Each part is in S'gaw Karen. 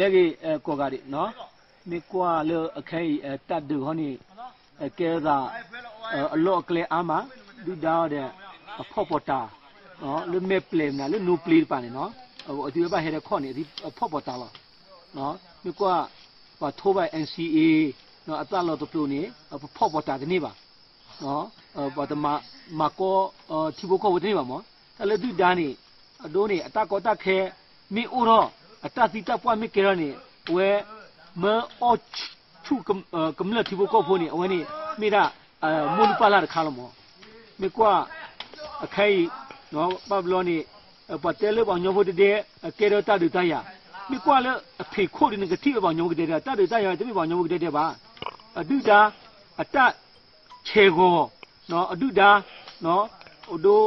ကဲဂ့ၤ ကိးဂၤဒဲး, မ့ၢ်ကွၢ်လၢအခဲအံၤ တၢ်ဒုးဟီန့ၣ် ကဲထီၣ်သး အလီၢ်အကျဲအါမး, ဒုၣ်ဒါဒီး အဖီၣ်ပီးတၢ် လၢမဲာ်ပျဲၤမနုၤ လၢနိပျ့တပၤန့ၣ်နီၤ, အသုဝဲဘၣ်ဟဲဒီးခီၣ်န့ၣ် အဖီၣ်ပီးတၢ်လီၤ. မ့ၢ်ကွၢ် ပှၤထိဘၣ် N C A အသးလီၤတပျိၤန့ၣ် ပဖီၣ်ပီးတၢ်တန့ၢ်ဘၣ် ပှၤတမၤကီထံဖိကီၢ်ဖိတန့ၢ်ဘၣ်မး. တၢ်လၢဒုၣ်ဒါန့ၣ် အဒိန့ၣ် အတၢ်ကီတၢ်ခဲမ့ၢ်အိၣ်ထီၣ် အတၢ်သံတၢ်ပှၢ်မ့ၢ်ကဲထီၣ်န့ၣ် အဝဲမၢအီၣ်ဆူၣ်ကမျၢၢ်ထံဖိကီၢ်ဖိန့ၣ် အဝဲန့ၣ်မ့ၢ်ဒၣ် မိၢ်လုၢ်ပၢ်လၢ်တခါလီၤမး. မ့ၢ်ကွၢ် အခဲအံၤ ဘၣ်ဘျီန့ၣ် ပှၤတဲလၢပှၤကညီဖိတဒဲ ကဲထီၣ်တၢ်ဒုးတၢ်ယၤ, မ့ၢ်ကွၢ်လၢအဖံးခိၣ်ဒီး နကထံၣ်ဝဲပှၤကညီဖိကဒဲဒဲ တၢ်ဒုးတၢ်ယၤတမ့ၢ်ပှၤကညီဖိကဒဲဒဲဘၣ်. အဒုၣ်ဒါ အတၢ်ဆဲးဂီၤ အဒုၣ်ဒါ အဒိ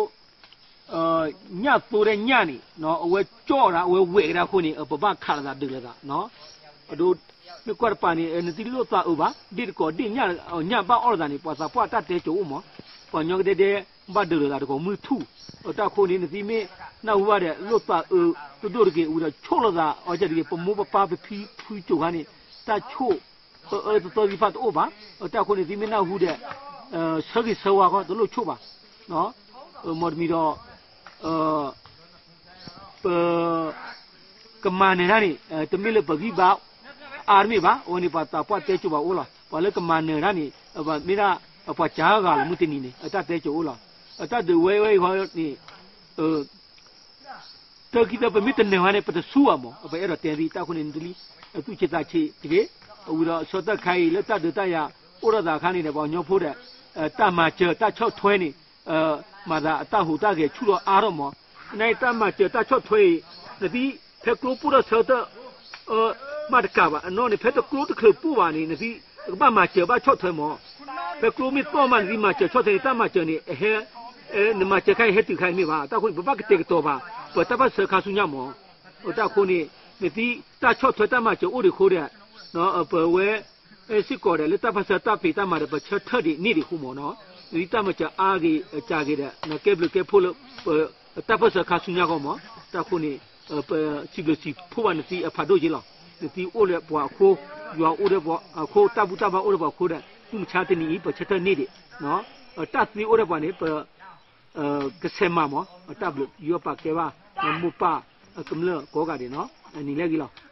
ညၣ်သိဒီးညၣ်န့ၣ် အဝဲကၠီၣ်ဒၣ် အဝဲဝဲၢ်ကဒါအဃိန့ၣ် ပဘၣ်ခးလိာ်သးဒုးလိာ်သး အဒိ မ့ၢ်ကွၢ်တပၤန့ၣ် နသံလိၣ်သးအုးဘၣ် ဒ့ၣ်တကိးဒ့ၣ်ညၣ် ညၣ်ဘၣ်အီၣ်လိာ်သးန့ၣ် ပှၤသးပှၢ်တၢ်တဲစိၤအိၣ်မး, ပှၤကညီကဒဲဒဲ ဘၣ်ဒုးလိာ်သးတကိးမုၢ်ထူၣ်, အတၢ်အဃိန့ၣ် နသံမ့ၢ်နၢ်ဟူဘၣ်ဒီး လိၣ်သးအုးတဒိၣ်တဂ့ၤ ဝံၤဒီးဆိၣ်လိာ်သး အီၤကဒ်ဂ့ၤ ပမိၢ်ပပၢ်ပဖံဖုကိၤခါန့ၣ် တၢ်ဆိၣ်အၢအၢသီသီသ့ၣ်တဖၣ်တအိၣ်ဘၣ်. အတၢ်အဃိန့ၣ် သံမ့ၢ်နၢ်ဟူဒီး ဆၢဂ့ၤဆၢဝါဃီ တလိၣ်ဆိၣ်ဘၣ်. မ်တမံၤဒီး ပ ကမၤနၢၤတၢ်န့ၣ် တမ့ၢ်လၢပဂံၢ်ဘါအါတမ့ၢ်ဘၣ်, အဝဲန့ၣ် ပှၤသးပှၢ်တဲစိၤဘၣ်အိၣ်လီၤ. ပှၤလၢကမၤနၢၤတၢ်န့ၣ် မ့ၢ်ဒၣ်ပှၤစှၤဂၤလီၤ မုၢ်တနံၤန့ၣ် အတၢ်တဲစိၤအိၣ်လီၤ. အတၢ်ဒုးဝဲဝဲအံၤဃီန့ၣ် တၢ်ခံသၢ ပမ့ၢ်တနၢၤဘၣ်န့ၣ် ပတဆူၣ်ဘၣ်မး, ပအဲၣ်ဒိးတဲသ့ တၢ်အဃိန့ၣ် နတလံ သူၣ်ဆံးသးဆံးတက့ၢ်. အဝံၤဒီး ဆၢကတီၢ်ခဲအံၤ လၢတၢ်ဒုးတၢ်ယၤ အိၣ်ထီၣ်သးအခါန့ၣ်ဒီး ပှၤကညီဖိဒီး တၢ်မၤစၢၤတၢ်ဆီၣ်ထွဲန့ၣ် မၤသးအတၢ်ဟူးတၢ်ဂဲၤဆူၣ်လီၤအါထီၣ်မး. နာ်အံၤတၢ်မၤစၢၤတၢ်ဆီၣ်ထွဲအံၤ နသံ ဖဲကျိပူၣ်ထီၣ်ဆၢကတီၢ် ဘၣ်တကးဘၣ် အနီၢ်န့ၣ် ဖဲတကျိတချုးပူၣ်ဘၣ်န့ၣ် နသံ ကဘၣ်မၤစၢၤဘၣ်ဆီၣ်ထွဲမး. ဖဲကျိမ့ၢ်သီၣ်မး နသံမၤစၢၤဆီၣ်ထွဲန့ၣ် တၢ်မၤစၢၤန့ၣ် အဟဲ နမၤစၢၤခါအံၤဟဲတုၤခါအံၤမ့ၢ်ဘၣ်. တၢ်အဃိန့ၣ် ပဘၣ်ကတဲာ်ကတီၤဘၣ် ပတၢ်ပၢၢ်ဆၢခါဆူညါမး. တၢ်အဃိန့ၣ် နသံတၢ်ဆီၣ်ထွဲတၢ်မၤစၢၤအိၣ်ဒံးအဃိဒီး ပဝဲ စ့ၢ်ကီးဒီးလၢတၢ်ပၢၢ်ဆၢတၢ်ဖံးတၢ်မၤဒီး ပဆၢထၢၣ်ဒံးန့ၢ်ဒံးအဃိမးနီၤ. နသံတၢ်မၤစၢၤအါဂ့ၤအစှၤဂ့ၤဒီး နကဲဘျုးကဲဖှိၣ်လၢ ပတၢ်ပၢၢ်ဆၢခါဆူညါဃီမး. တၢ်အဃိန့ၣ် ပစံးဘျုးစံးဖှိၣ်ဘၣ်နသံအဖးဒိၣ်က့လီၤ. နသံအိၣ်လၢပှၤအဃိ, ယွၤအိၣ်ဒီးပှၤအဃိ, တၢ်ဘူၣ်တၢ်ဘါအိၣ်ဒီးပှၤအဃိဒီး မုၢ်မဆါတနံၤအံၤ ပဆၢထၢၣ်န့ၢ်ဒံး တၢ်သ့အိၣ်ဒီးပှၤန့ၣ် ပ ကဆဲးမၤမး အတၢ်ဘျုး ယွၤပာ်ကဲဘၣ် မိၢ်ပၢ် ကမျၢၢ်ကိးဂၤဒဲးနီၤ အနံၤလၢအဂ့ၤလီၤ.